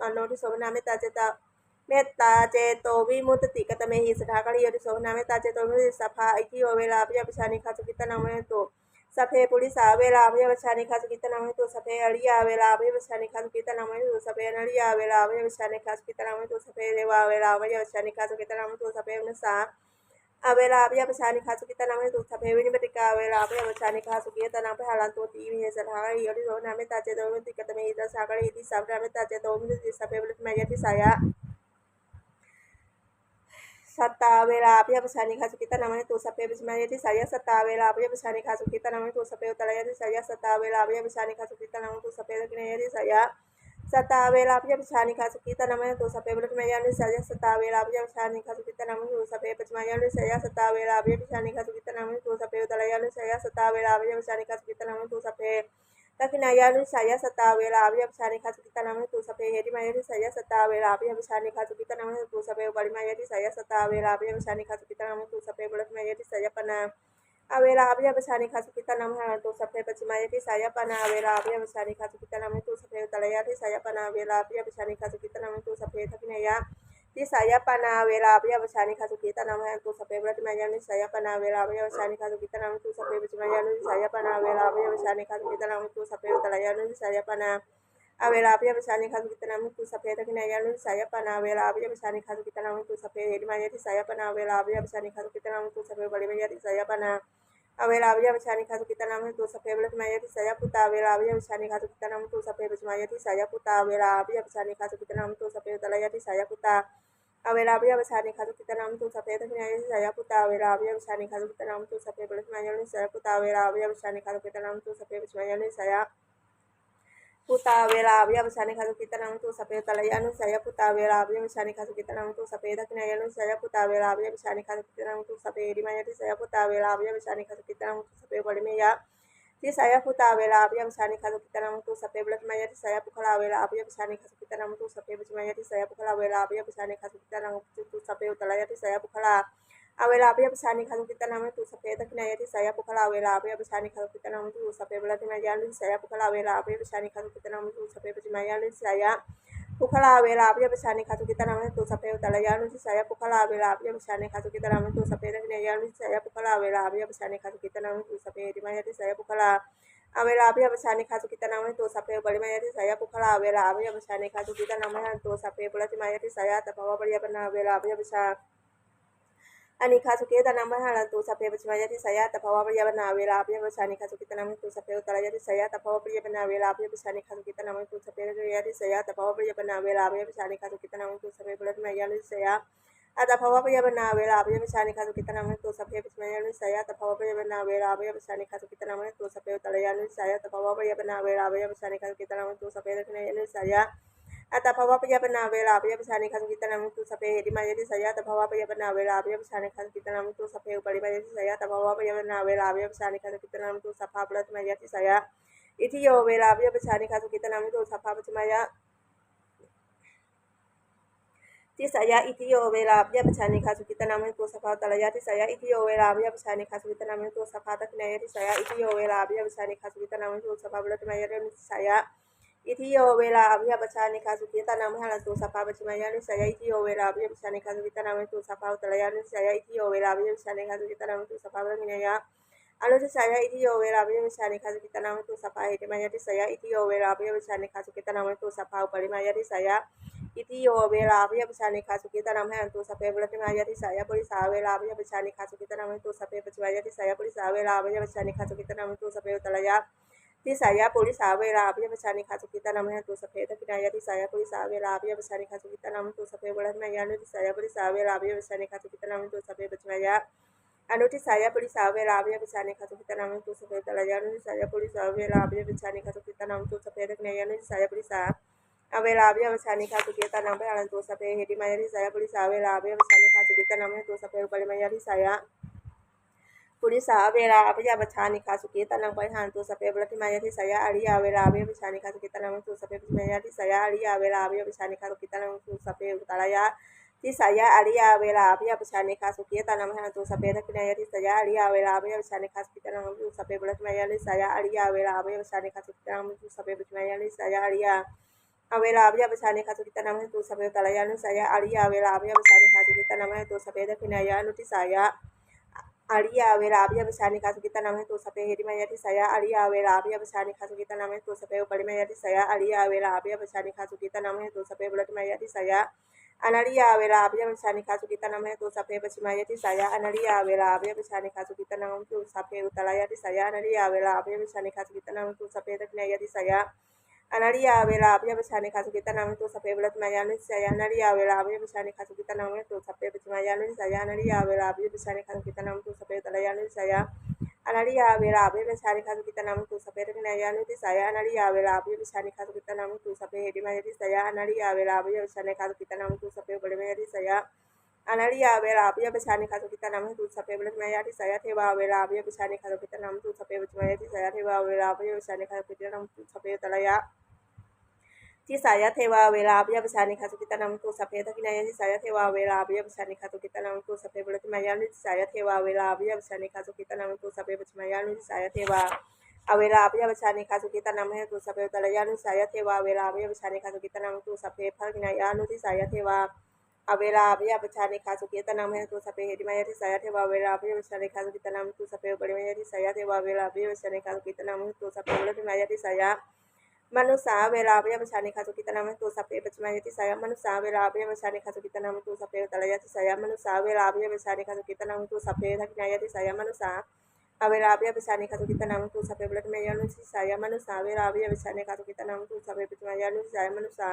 anodhiso ubhaṇṇā mettācetovimutti, kaṭṭhahākārehi sattahākārehi odhiso ubhaṇṇā mettācetovimutti. Sabbā itthiyo averā abyāpajjhā anīghā sukhī attānaṃ pariharantu. Sabbe purisā averā abyāpajjhā anīghā sukhī attānaṃ pariharantu. Sabbe ariyā averā abyāpajjhā anīghā sukhī attānaṃ pariharantu. Sabbe anariyā averā abyāpajjhā anīghā sukhī attānaṃ pariharantu. Sabbe devā averā abyāpajjhā anīghā sukhī attānaṃ pariharantu. Sabbe manussā averā abyāpajjhā anīghā sukhī attānaṃ pariharantu. Sabbe vināpatikā averā abyāpajjhā anīghā sukhī attānaṃ pariharantu. Tīhi me sattahākārehi odhiso ubhaṇṇā mettācetovimutti, kaṭṭhahākārehi sattahākārehi disāubhaṇṇā mettācetovimutti. Sabbe puratthimāya disāya sattā averā abyāpajjhā anīghā sukhī attānaṃ pariharantu. Sabbe pacchimāya disāya sattā averā abyāpajjhā anīghā sukhī attānaṃ pariharantu. Sabbe uttarāya disāya sattā averā abyāpajjhā anīghā sukhī attānaṃ pariharantu. Sabbe dakkhiṇāya disāya sattā averā abyāpajjhā anīghā sukhī attānaṃ pariharantu. Sabbe puratthimāya anudisāya sattā averā abyāpajjhā anīghā sukhī attānaṃ pariharantu. Sabbe pacchimāya anudisāya sattā averā abyāpajjhā anīghā sukhī attānaṃ pariharantu. Sabbe uttarāya anudisāya sattā averā abyāpajjhā anīghā sukhī attānaṃ pariharantu. Sabbe dakkhiṇāya anudisāya sattā averā abyāpajjhā anīghā sukhī attānaṃ pariharantu. Sabbe heṭṭhimāya disāya sattā averā abyāpajjhā anīghā sukhī attānaṃ pariharantu. Sabbe uparimāya disāya sattā averā abyāpajjhā anīghā sukhī attānaṃ pariharantu. Sabbe puratthimāya disāya pāṇā averā abyāpajjhā anīghā sukhī attānaṃ pariharantu. Sabbe pacchimāya disāya pāṇā averā abyāpajjhā anīghā sukhī attānaṃ pariharantu. Sabbe uttarāya disāya pāṇā averā abyāpajjhā anīghā sukhī attānaṃ pariharantu. Sabbe dakkhiṇāya disāya pāṇā averā abyāpajjhā anīghā sukhī attānaṃ pariharantu. Sabbe puratthimāya anudisāya pāṇā averā abyāpajjhā anīghā sukhī attānaṃ pariharantu. Sabbe pacchimāya anudisāya pāṇā averā abyāpajjhā anīghā sukhī attānaṃ pariharantu. Sabbe uttarāya anudisāya pāṇā averā abyāpajjhā anīghā sukhī attānaṃ pariharantu. Sabbe dakkhiṇāya anudisāya pāṇā averā abyāpajjhā anīghā sukhī attānaṃ pariharantu. Sabbe heṭṭhimāya disāya pāṇā averā abyāpajjhā anīghā sukhī attānaṃ pariharantu. Sabbe uparimāya disāya pāṇā averā abyāpajjhā anīghā sukhī attānaṃ pariharantu. Sabbe puratthimāya disāya bhūtā averā abyāpajjhā anīghā sukhī attānaṃ pariharantu. Sabbe pacchimāya disāya bhūtā averā abyāpajjhā anīghā sukhī attānaṃ pariharantu. Sabbe uttarāya disāya bhūtā averā abyāpajjhā anīghā sukhī attānaṃ pariharantu. Sabbe dakkhiṇāya disāya bhūtā averā abyāpajjhā anīghā sukhī attānaṃ pariharantu. Sabbe puratthimāya anudisāya bhūtā averā abyāpajjhā anīghā sukhī attānaṃ pariharantu. Sabbe pacchimāya anudisāya bhūtā averā abyāpajjhā anīghā sukhī attānaṃ pariharantu. Sabbe uttarāya anudisāya bhūtā averā abyāpajjhā anīghā sukhī attānaṃ pariharantu. Sabbe dakkhiṇāya anudisāya bhūtā averā abyāpajjhā anīghā sukhī attānaṃ pariharantu. Sabbe heṭṭhimāya disāya bhūtā averā abyāpajjhā anīghā sukhī attānaṃ pariharantu. Sabbe uparimāya disāya bhūtā averā abyāpajjhā anīghā sukhī attānaṃ pariharantu. Sabbe puratthimāya disāya bhūtā averā abyāpajjhā anīghā sukhī attānaṃ pariharantu. Sabbe pacchimāya disāya bhūtā averā abyāpajjhā anīghā sukhī attānaṃ pariharantu. Sabbe uttarāya disāya bhūtā averā abyāpajjhā anīghā sukhī attānaṃ pariharantu. Sabbe dakkhiṇāya disāya bhūtā averā abyāpajjhā anīghā sukhī attānaṃ pariharantu. Sabbe puratthimāya anudisāya bhūtā averā abyāpajjhā anīghā sukhī attānaṃ pariharantu. Sabbe pacchimāya anudisāya bhūtā averā abyāpajjhā anīghā sukhī attānaṃ pariharantu. Sabbe uttarāya anudisāya bhūtā averā abyāpajjhā anīghā sukhī attānaṃ pariharantu. Sabbe dakkhiṇāya anudisāya bhūtā averā abyāpajjhā anīghā sukhī attānaṃ pariharantu. Sabbe heṭṭhimāya disāya bhūtā averā abyāpajjhā anīghā sukhī attānaṃ pariharantu. Sabbe uparimāya disāya bhūtā averā abyāpajjhā anīghā sukhī attānaṃ pariharantu. Sabbe puratthimāya disāya attabhāvapariyāpannā averā abyāpajjhā anīghā sukhī attānaṃ pariharantu. Sabbe pacchimāya disāya attabhāvapariyāpannā averā abyāpajjhā anīghā sukhī attānaṃ pariharantu. Sabbe uttarāya disāya attabhāvapariyāpannā averā abyāpajjhā anīghā sukhī attānaṃ pariharantu. Sabbe dakkhiṇāya disāya attabhāvapariyāpannā averā abyāpajjhā anīghā sukhī attānaṃ pariharantu. Sabbe puratthimāya anudisāya attabhāvapariyāpannā averā abyāpajjhā anīghā sukhī attānaṃ pariharantu. Sabbe pacchimāya anudisāya attabhāvapariyāpannā averā abyāpajjhā anīghā sukhī attānaṃ pariharantu. Sabbe uttarāya anudisāya attabhāvapariyāpannā averā abyāpajjhā anīghā sukhī attānaṃ pariharantu. Sabbe dakkhiṇāya anudisāya Attabhāvabyāpannā averā abyāpajjhā anīghā sukhī attānaṃ bhavantu. Sabbe hehi mā yā disāya attabhāvabyāpannā averā abyāpajjhā anīghā sukhī attānaṃ bhavantu. Sabbe uparimā yā disāya attabhāvabyāpannā averā abyāpajjhā anīghā sukhī attānaṃ bhavantu. Sabbā puratthimā yā disāya itthiyo averā abyāpajjhā anīghā sukhī attānaṃ bhavantu. Sabbā pacchimā yā disāya itthiyo averā abyāpajjhā anīghā sukhī attānaṃ bhavantu. Sabbā uttarā yā disāya itthiyo averā abyāpajjhā anīghā sukhī attānaṃ bhavantu. Sabbā dakkhiṇā yā disāya itthiyo averā abyāpajjhā anīghā sukhī attānaṃ bhavantu. Sabbā puratthimā yā disāya itthiyo averā abyāpajjhā anīghā sukhī attānaṃ bhavantu. Sabbā pacchimā yā disāya itthiyo averā abyāpajjhā anīghā sukhī attānaṃ bhavantu. Sabbā uttarā yā disāya itthiyo averā abyāpajjhā anīghā sukhī attānaṃ bhavantu. Sabbā dakkhiṇā yā anudisāya itthiyo averā abyāpajjhā anīghā sukhī attānaṃ bhavantu. Sabbā heṭṭhimā yā disāya itthiyo averā abyāpajjhā anīghā sukhī attānaṃ bhavantu. Sabbā uparimā yā disāya itthiyo averā abyāpajjhā anīghā sukhī attānaṃ bhavantu. Sabbe puratthimā yā disāya purisā averā abyāpajjhā anīghā sukhī attānaṃ bhavantu. Sabbe pacchimā yā disāya purisā averā abyāpajjhā anīghā sukhī attānaṃ bhavantu. Sabbe uttarā yā disāya purisā averā abyāpajjhā anīghā sukhī attānaṃ bhavantu. Sabbe dakkhiṇā yā disāya purisā averā abyāpajjhā anīghā sukhī attānaṃ bhavantu. Sabbe puratthimā yā anudisāya purisā averā abyāpajjhā anīghā sukhī attānaṃ bhavantu. Sabbe pacchimā yā anudisāya purisā averā abyāpajjhā anīghā sukhī attānaṃ bhavantu. Sabbe uttarā yā anudisāya purisā averā abyāpajjhā anīghā sukhī attānaṃ bhavantu. Sabbe dakkhiṇā yā anudisāya purisā averā abyāpajjhā anīghā sukhī attānaṃ bhavantu. Sabbe heṭṭhimā yā disāya purisā averā abyāpajjhā anīghā sukhī attānaṃ bhavantu. Sabbe uparimā yā disāya purisā averā abyāpajjhā anīghā sukhī attānaṃ pariharantu. Sabbe puratthimā yā disāya ariyā averā abyāpajjhā anīghā sukhī attānaṃ bhavantu. Sabbe pacchimā yā disāya ariyā averā abyāpajjhā anīghā sukhī attānaṃ bhavantu. Sabbe uttarā yā disāya ariyā averā abyāpajjhā anīghā sukhī attānaṃ pariharantu. Sabbe dakkhiṇā yā disāya ariyā averā abyāpajjhā anīghā sukhī attānaṃ bhavantu. Sabbe puratthimā yā disāya ariyā averā abyāpajjhā anīghā sukhī attānaṃ bhavantu. Sabbe pacchimā yā disāya ariyā averā abyāpajjhā anīghā sukhī attānaṃ bhavantu. Sabbe uttarā yā disāya ariyā averā abyāpajjhā anīghā sukhī attānaṃ bhavantu. Sabbe dakkhiṇā yā anudisāya ariyā averā abyāpajjhā anīghā sukhī attānaṃ bhavantu. Sabbe heṭṭhimā yā disāya ariyā averā abyāpajjhā anīghā sukhī attānaṃ bhavantu. Sabbe uparimā yā disāya ariyā averā abyāpajjhā anīghā sukhī attānaṃ bhavantu. Sabbe puratthimā yā disāya anariyā averā abyāpajjhā anīghā sukhī attānaṃ bhavantu. Sabbe pacchimā yā disāya anariyā averā abyāpajjhā anīghā sukhī attānaṃ bhavantu. Sabbe uttarā yā disāya anariyā averā abyāpajjhā anīghā sukhī attānaṃ bhavantu. Sabbe dakkhiṇā yā disāya anariyā averā abyāpajjhā anīghā sukhī attānaṃ bhavantu. Sabbe puratthimā yā anudisāya anariyā averā abyāpajjhā anīghā sukhī attānaṃ bhavantu. Sabbe pacchimā yā anudisāya anariyā averā abyāpajjhā anīghā sukhī attānaṃ bhavantu. Sabbe uttarā yā anudisāya anariyā averā abyāpajjhā anīghā sukhī attānaṃ bhavantu. Sabbe dakkhiṇā yā anudisāya anariyā averā abyāpajjhā anīghā sukhī attānaṃ bhavantu. Sabbe heṭṭhimā yā disāya anariyā averā abyāpajjhā anīghā sukhī attānaṃ bhavantu. Sabbe uparimā yā disāya anariyā averā abyāpajjhā anīghā sukhī attānaṃ bhavantu. Sabbe puratthimā yā disāya devā averā abyāpajjhā anīghā sukhī attānaṃ bhavantu. Sabbe pacchimā yā disāya devā averā abyāpajjhā anīghā sukhī attānaṃ bhavantu. Sabbe uttarā yā disāya devā averā abyāpajjhā anīghā sukhī attānaṃ bhavantu. Sabbe dakkhiṇā yā disāya devā averā abyāpajjhā anīghā sukhī attānaṃ bhavantu. Sabbe puratthimā yā anudisāya devā averā abyāpajjhā anīghā sukhī attānaṃ bhavantu. Sabbe pacchimā yā anudisāya devā averā abyāpajjhā anīghā sukhī attānaṃ bhavantu. Sabbe uttarā yā anudisāya devā averā abyāpajjhā anīghā sukhī attānaṃ bhavantu. Sabbe dakkhiṇā yā anudisāya devā averā abyāpajjhā anīghā sukhī attānaṃ bhavantu. Sabbe heṭṭhimā yā disāya devā averā abyāpajjhā anīghā sukhī attānaṃ bhavantu. Sabbe uparimā yā disāya devā averā abyāpajjhā anīghā sukhī attānaṃ bhavantu. Sabbe puratthimā yā disāya manussā averā abyāpajjhā anīghā sukhī attānaṃ bhavantu. Sabbe pacchimā yā disāya manussā averā abyāpajjhā anīghā sukhī attānaṃ bhavantu. Sabbe uttarā yā disāya manussā averā abyāpajjhā anīghā sukhī attānaṃ bhavantu. Sabbe dakkhiṇā yā disāya manussā averā abyāpajjhā anīghā sukhī attānaṃ bhavantu. Sabbe puratthimā yā anudisāya manussā averā abyāpajjhā anīghā sukhī attānaṃ bhavantu. Sabbe pacchimā yā anudisāya manussā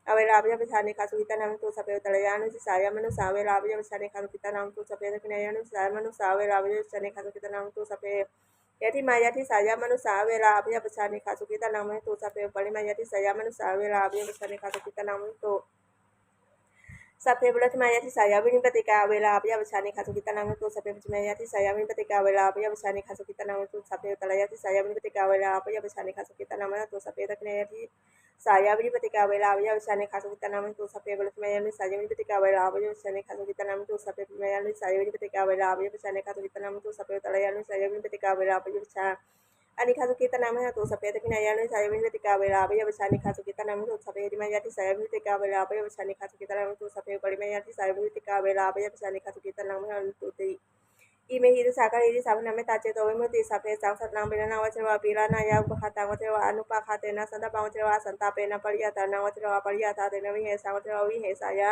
averā abyāpajjhā anīghā sukhī attānaṃ bhavantu. Sabbe uttarā yā anudisāya manussā averā abyāpajjhā anīghā sukhī attānaṃ bhavantu. Sabbe dakkhiṇā yā anudisāya manussā averā abyāpajjhā anīghā sukhī attānaṃ bhavantu. Sabbe heṭṭhimā yā disāya manussā averā abyāpajjhā anīghā sukhī attānaṃ bhavantu. Sabbe uparimā yā disāya manussā averā abyāpajjhā anīghā sukhī attānaṃ bhavantu. Sabbe puratthimā yā disāya vinipātikā averā abyāpajjhā anīghā sukhī attānaṃ bhavantu. Sabbe pacchimā yā disāya vinipātikā averā abyāpajjhā anīghā sukhī attānaṃ bhavantu. Sabbe uttarā yā disāya vinipātikā averā abyāpajjhā anīghā sukhī attānaṃ bhavantu. Sabbe dakkhiṇā yā disāya vinipātikā averā abyāpajjhā anīghā sukhī attānaṃ bhavantu. Sabbe puratthimā yā anudisāya vinipātikā averā abyāpajjhā anīghā sukhī attānaṃ bhavantu. Sabbe pacchimā yā anudisāya vinipātikā averā abyāpajjhā anīghā sukhī attānaṃ bhavantu. Sabbe uttarā yā anudisāya vinipātikā averā abyāpajjhā anīghā sukhī attānaṃ bhavantu. Sabbe dakkhiṇā yā anudisāya vinipātikā averā abyāpajjhā anīghā sukhī attānaṃ bhavantu. Sabbe heṭṭhimā yā disāya vinipātikā averā abyāpajjhā anīghā sukhī attānaṃ bhavantu. Sabbe uparimā yā disāya vinipātikā averā abyāpajjhā anīghā sukhī attānaṃ bhavantu ti. Imehi dasākārehi disābhāna mettācetovimutti. Sabbesaṃ sattānaṃ pīḷanaṃ vajjetvā pīḷanāya upaghātaṃ vajjetvā anupaghātena santāpaṃ vajjetvā santāpena pariyātānaṃ vajjetvā pariyātātena vihesaṃ vajjetvā vihesāya.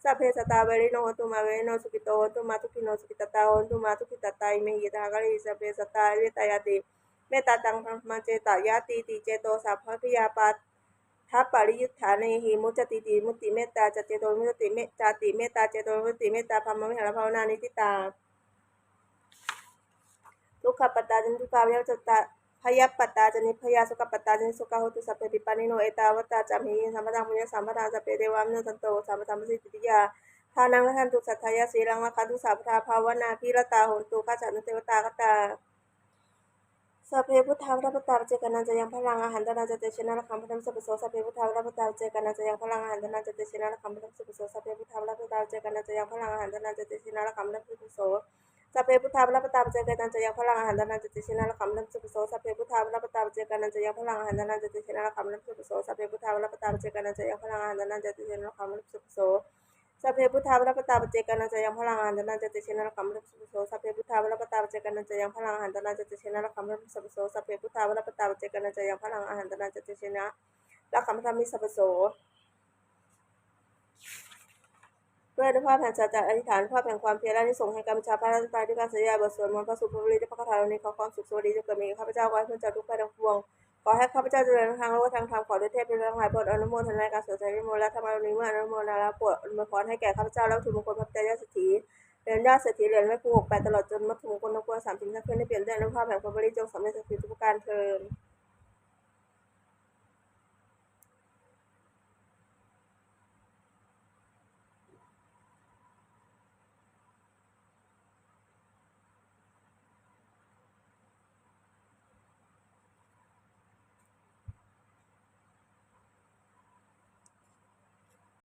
Sabbe sattā averino hontu mā verino sukhito hontu mā dukkhi- no sukhitattā hontu mā dukkhitatā. Imehi dasākārehi sabbe sattā āyatayāti. Mettātaṃ brahmacetayātīti ceto sabbabyapaddhapariyuṭṭhānehi muccatīti mutti. Mettācetovimutti, me- cāti mettācetovimutti. Mettābrahmavihāra bhāvanā niṭṭhitā dukkhappattā ca niddukkhā vyappattaā bhayappattā ca nibbhayā, sokappattā ca nissokā, hontu sabbepi pāṇino. Ettāvatā ca amhehi sambhataṃ puññasampadaṃ, sabbe devānumodantu sabbasampattisiddhiyā. Dānaṃ dadantu saddhāya, sīlaṃ rakkhantu sabbadā, bhāvanābhiratā hontu, gacchantu devatāgatā. Sabbe buddhā balappattā, paccekānañca yaṃ balaṃ, arahantānañca tejena, rakkhaṃ bandhāmi sabbaso. Sabbe buddhā balappattā, paccekānañca yaṃ balaṃ, arahantānañca tejena, rakkhaṃ bandhāmi sabbaso. Sabbe buddhā balappattā, paccekānañca yaṃ balaṃ, arahantānañca tejena, rakkhaṃ bandhāmi sabbaso. Sabbe buddhā balappattā, paccekānañca yaṃ balaṃ, arahantānañca tejena, rakkhaṃ bandhāmi sabbaso. Sabbe buddhā balappattā, paccekānañca yaṃ balaṃ, arahantānañca tejena, rakkhaṃ bandhāmi sabbaso. Sabbe buddhā balappattā, paccekānañca yaṃ balaṃ, arahantānañca tejena, rakkhaṃ bandhāmi sabbaso. Sabbe buddhā balappattā, paccekānañca yaṃ balaṃ, arahantānañca tejena, rakkhaṃ bandhāmi sabbaso. Sabbe buddhā balappattā, paccekānañca yaṃ balaṃ, arahantānañca tejena, rakkhaṃ bandhāmi sabbaso. Sabbe buddhā balappattā, paccekānañca yaṃ balaṃ, arahantānañca tejena, rakkhaṃ bandhāmi sabbaso. ด้วยอานุภาพแห่งสัจจะอธิษฐาน อานุภาพแห่งความเพียร และอานิสงส์แห่งการบูชาพระรัตนตรัยด้วยการสาธยายบทสวดมนต์พระสูตรพระปริตรและพระคาถาเหล่านี้ ขอความสุขสวัสดีจงเกิดมีแก่ข้าพเจ้า ขอให้พ้นจากทุกข์ภัยทั้งปวง ขอให้ข้าพเจ้าเจริญทั้งทางโลกและทางธรรม ขอทวยเทพและทั้งหลายโปรดอนุโมทนาการสวดสาธยายมนต์และธรรมเหล่านี้ เมื่ออนุโมทนาแล้วโปรดอำนวยพรให้แก่ข้าพเจ้าและวัตถุมงคลพระปิดตายอดเศรษฐี เหรียญยอดเศรษฐี เหรียญแม่ครูหกแปด ตลอดจนวัตถุมงคลทั้งปวงสามสิ่งทั้งสิ้น ให้เปี่ยมด้วยอานุภาพแห่งพระปริตร จงสำเร็จศักดิ์สิทธิ์ทุกประการเทอญ